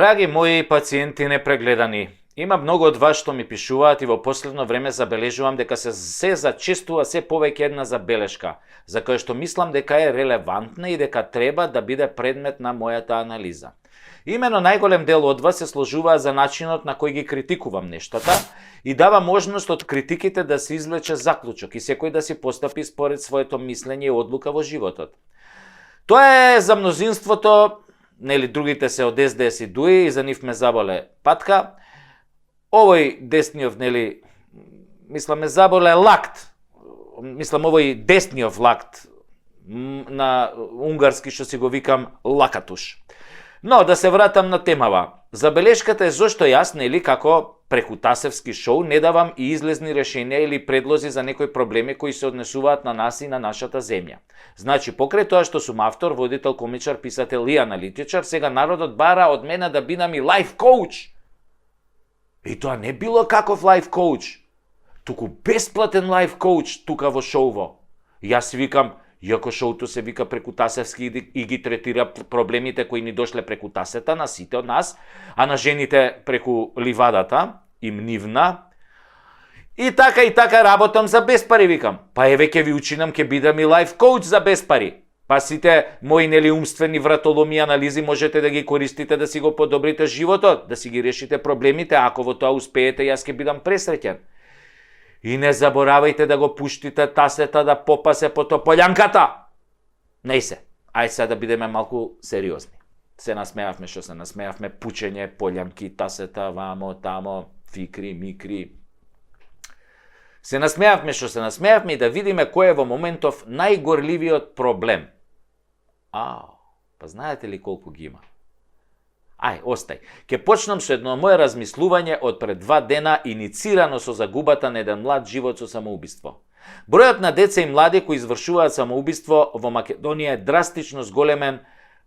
Драги мои пациенти непрегледани, има многу од вас што ми пишуваат и во последно време забележувам дека се зачестува се повеќе една забелешка, за која што мислам дека е релевантна и дека треба да биде предмет на мојата анализа. Имено најголем дел од вас се сложуваа за начинот на кој ги критикувам нештата и дава можност од критиките да се извлече заклучок и секој да си постапи според своето мислење и одлука во животот. Тоа е за мнозинството, нели другите се од СДС и ДУИ и за нив ме заболе патка. Овој десниот, нели, мислам ме заболе лакт. Мислам овој десниот лакт на унгарски што си го викам лакатуш. Но да се вратам на темава. Забелешката е зошто јас, нели, како преку Тасевски шоу не давам и излезни решенија или предлози за некои проблеми кои се однесуваат на нас и на нашата земја. Значи, покрај тоа што сум автор, водител, комичар, писател и аналитичар, сега народот бара од мене да бидам и лайф коуч. И тоа не било каков лайф коуч, туку бесплатен лайф коуч тука во шоуво. Јас си викам, иако шоуто се вика преку Тасевски и ги третира проблемите кои ни дошле преку тасета на сите од нас, а на жените преку ливадата, им нивна. И така работам за без пари, викам. Па еве ќе ви учинам, ќе бидам и лайф коуч за без пари. Па сите мои нели умствени вратоломи анализи можете да ги користите да си го подобрите животот, да си ги решите проблемите, ако во тоа успеете, јас ќе бидам пресреќен. И не заборавајте да го пуштите тасета да попасе по тополјанката. Не се. Ај сега да бидеме малку сериозни. Се насмеавме што се насмеавме, пучење, полјанки, тасета, вамо, тамо, фикри, микри. Се насмеавме што се насмеавме и да видиме кој е во моментов најгорливиот проблем. Па знаете ли колку ги има? Ај, остај. Ке почнам со едно моје размислување од пред 2 дена, иницирано со загубата на еден млад живот со самоубиство. Бројот на деца и млади кои извршуваат самоубиство во Македонија е драстично зголемен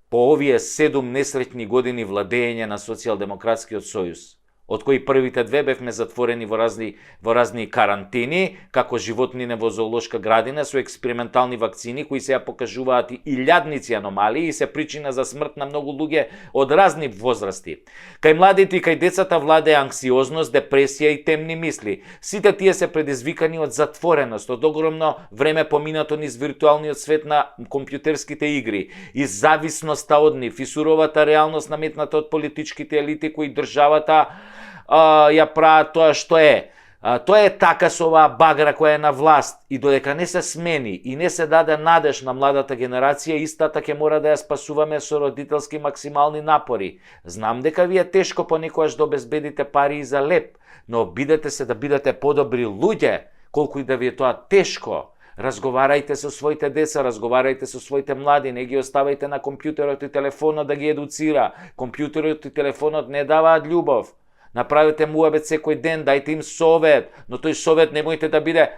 по овие 7 несреќни години владење на Социјалдемократскиот сојуз, од кои првите 2 бевме затворени во разни карантини, како животнине во зоолошка градина со експериментални вакцини кои се покажуваат и илјадници аномалии и се причина за смрт на многу луѓе од разни возрасти. Кај младите и кај децата владее анксиозност, депресија и темни мисли. Сите тие се предизвикани од затвореност, од огромно време поминато низ виртуалниот свет на компјутерските игри, и зависноста од нив, и суровата реалност наметната од политичките елити кои државата ја прават тоа што е. Тоа е така со оваа багра која е на власт и додека не се смени и не се даде надеж на младата генерација, истата ќе мора да ја спасуваме со родителски максимални напори. Знам дека ви е тешко понекогаш да обезбедите пари и за леп, но бидете се да бидете подобри луѓе, колку и да ви е тоа тешко. Разговарајте со своите деца, разговарајте со своите млади, не ги оставајте на компјутерот и телефонот да ги едуцира. Компјутерот и телефонот не даваат љубов. Направете муабет секој ден, дајте им совет, но тој совет немојте да биде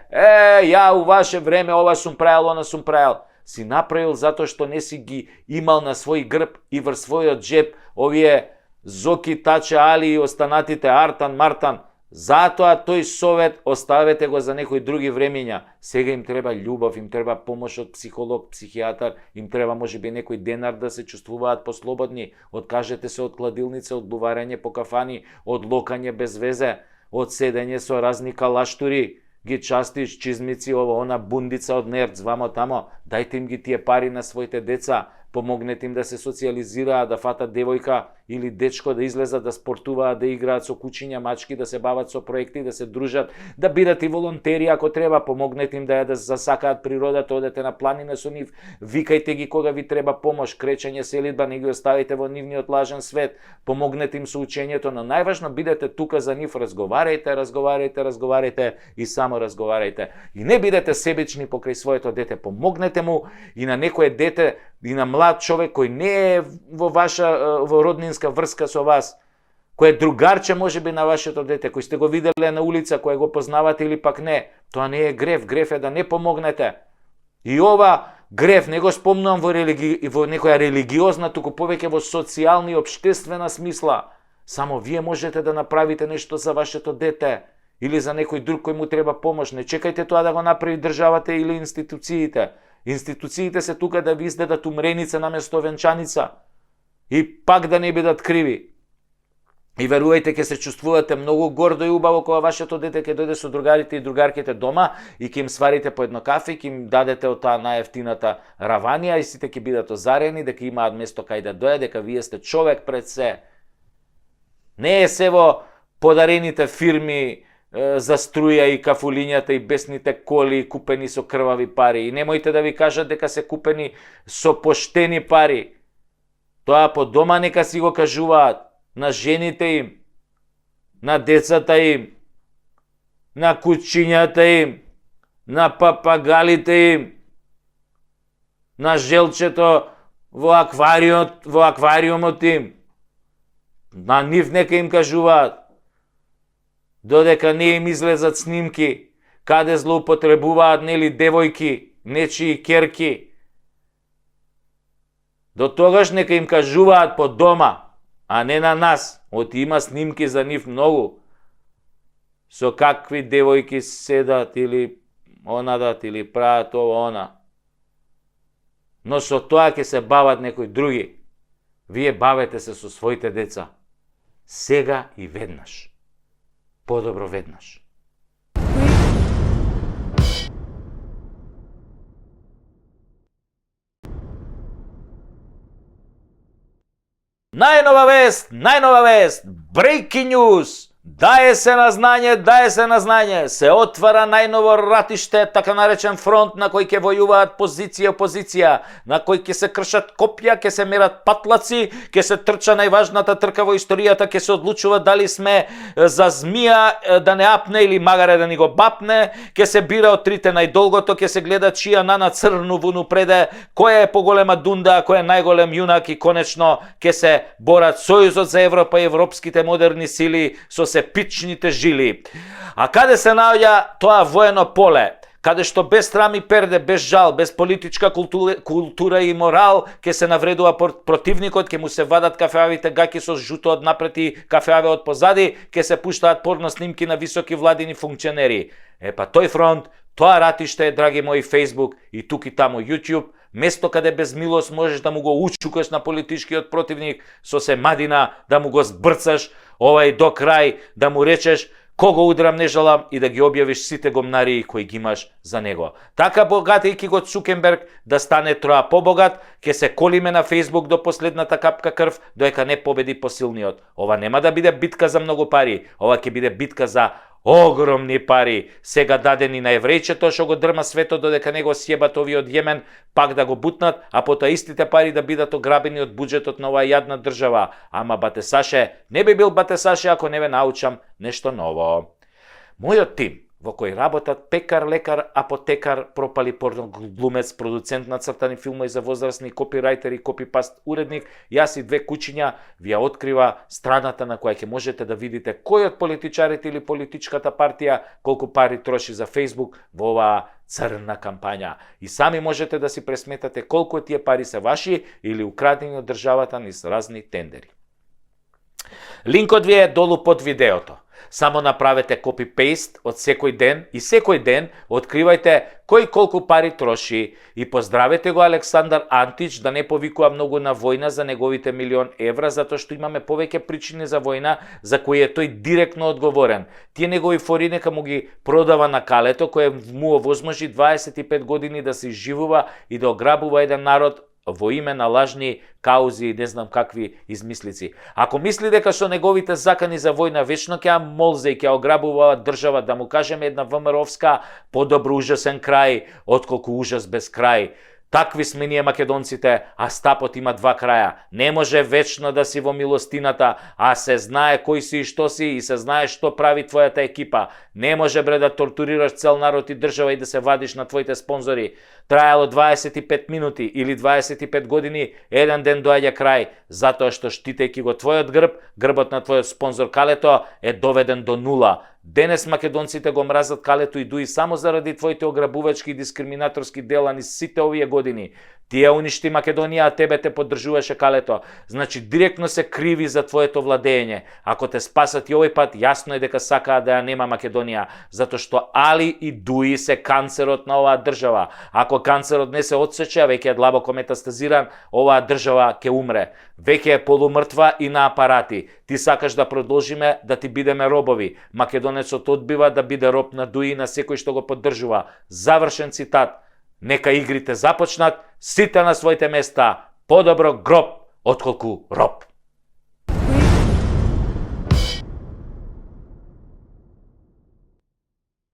ја у ваше време ова сум правил, она сум правил. Си направил затоа што не си ги имал на свој грб и врз својот джеб овие Зоки, Таче, Али и останатите Артан, Мартан. Затоа тој совет оставете го за некои други времења. Сега им треба љубов, им треба помош од психолог, психијатар, им треба можеби некој денар да се чувствуваат послободни. Откажете се од кладилница, од буварење по кафани, од локање без везе, од седење со разни калаштури, ги частиш, чизмици, ово, она бундица од нерц, вамо тамо. Дајте им ги тие пари на своите деца, помогнете им да се социјализираат, да фатат девојка или дечко, да излезат, да спортуваат, да играат со кучиња, мачки, да се бават со проекти, да се дружат, да бидат и волонтери ако треба, помогнете им да засакаат природата, одете на планина со нив, викајте ги кога ви треба помош, кречење, селидба, не ги оставите во нивниот лажен свет, помогнете им со учењето, но најважно бидете тука за нив, разговарајте и само разговарајте. И не бидете себични покрај своето дете, помогнете му и на некое дете, и на млад човек кој не е во роднинска врска со вас, кој е другарче можеби на вашето дете, кој сте го виделе на улица, кој го познавате или пак не, тоа не е грев, грев е да не помогнете. И ова грев не го спомнувам во некоја религиозна, туку повеќе во социјална и општествена смисла. Само вие можете да направите нешто за вашето дете или за некој друг кој му треба помош. Не чекајте тоа да го направи државата или институциите. Институциите се тука да ви издадат умреница наместо венчаница и пак да не бидат криви. И верувајте, ќе се чувствувате многу гордо и убаво кога вашето дете ќе дојде со другарите и другарките дома и ќе им сварите по едно кафе и ќе им дадете од таа најефтината раванија и сите ќе бидат озарени дека имаат место кај да дојде, дека вие сте човек пред се. Не е се во подарените фирми за струја и кафулињата и бесните коли купени со крвави пари. И немојте да ви кажат дека се купени со поштени пари. Тоа по дома нека си го кажуваат на жените им, на децата им, на кучињата им, на папагалите им, на желчето во аквариумот им. На нив нека им кажуваат. Додека не им излезат снимки, каде злоупотребуваат нели девојки, нечии керки. До тогаш нека им кажуваат по дома, а не на нас. Оти има снимки за нив многу. Со какви девојки седат или онадат или прават ова она. Но со тоа ќе се бават некои други. Вие бавете се со своите деца. Сега и веднаш. Подобро веднаш. Најнова вест, breaking news. Дае се на знање, се отвара најново ратиште, така наречен фронт на кој ќе војуваат позиција и опозиција, на кој ќе се кршат копја, ќе се мерат патлаци, ќе се трча најважната трка во историјата, ќе се одлучува дали сме за змија да не апне или магаре да ни го бапне, ќе се бира од трите најдолгото, ќе се гледа чија на црну вуну преде, која е поголема дунда, кој е најголем јунак и конечно ќе се борат Сојузот за Европа и европските модерни сили со пичните жили. А каде се наоѓа тоа воено поле, каде што без срам и перде, без жал, без политичка култура и морал, ќе се навредува противникот, ќе му се вадат кафеавите гаки со жуто од напред и кафеаве од позади, ќе се пуштаат порно снимки на високи владини функционери. Па тој фронт, тоа ратиште, драги мои Facebook и тук и таму YouTube, место каде без милост можеш да му го учукаш на политичкиот противник, со се мадина да му го збрцаш, до крај, да му речеш кого удрам не жалам и да ги објавиш сите гомнари кои ги имаш за него. Така богатејќи го Цукенберг да стане троа побогат, ќе се колиме на Facebook до последната капка крв, доека не победи посилниот. Ова нема да биде битка за многу пари, ова ќе биде битка за огромни пари, сега дадени на еврејчето што го дрма светот додека не го сјебат овие од Јемен, пак да го бутнат, а потоа истите пари да бидат ограбени од буџетот на оваа јадна држава. Ама бате Саше, не би бил бате Саше ако не ве научам нешто ново. Мојот тим, во кој работат пекар, лекар, апотекар, пропали порноглумец, продуцент на цртани филмови за возрастни, копирајтер и копипаст уредник, јас и две кучиња, ви ја открива страната на која ќе можете да видите кој од политичарите или политичката партија колку пари троши за Facebook во оваа црна кампања. И сами можете да си пресметате колку тие пари се ваши или украдени од државата низ разни тендери. Линкот ви е долу под видеото. Само направете копи-пейст од секој ден и секој ден откривајте кој колку пари троши и поздравете го Александар Антич да не повикува многу на војна за неговите милион евра, затоа што имаме повеќе причини за војна за кои е тој директно одговорен. Тие негови фори нека му ги продава на калето кој му овозможи 25 години да се изживува и да ограбува еден народ во име на лажни каузи и не знам какви измислици. Ако мисли дека со неговите закани за војна вечно ќе ја молзе и ќе ограбува држава, да му кажеме една ВМРО-вска подобро ужасен крај, отколку ужас без крај. Такви сме ние македонците, а стапот има два краја. Не може вечно да си во милостината, а се знае кој си и што си и се знае што прави твојата екипа. Не може бре да тортурираш цел народ и држава и да се вадиш на твоите спонзори. Трајало 25 минути или 25 години, еден ден доаѓа крај, затоа што штитејќи го твојот грб, грбот на твојот спонзор Калето е доведен до нула. Денес македонците го мразат Калето и Дуи само заради твоите ограбувачки и дискриминаторски дела низ сите овие години. Тие уништи Македонија, а тебе те поддржуваше Калето. Значи директно се криви за твоето владење. Ако те спасат и овој пат, јасно е дека сакаат да ја нема Македонија, затоа што Али и Дуи се канцерот на оваа држава. Ако канцерот не се отсече, а веќе е длабоко метастазиран, оваа држава ќе умре. Веќе е полумртва и на апарати. Ти сакаш да продолжиме да ти бидеме робови. Македонецот одбива да биде роб на Дуи на секој што го поддржува. Завршен цитат. Нека игрите започнат, сите на своите места. Подобро гроб отколку роб.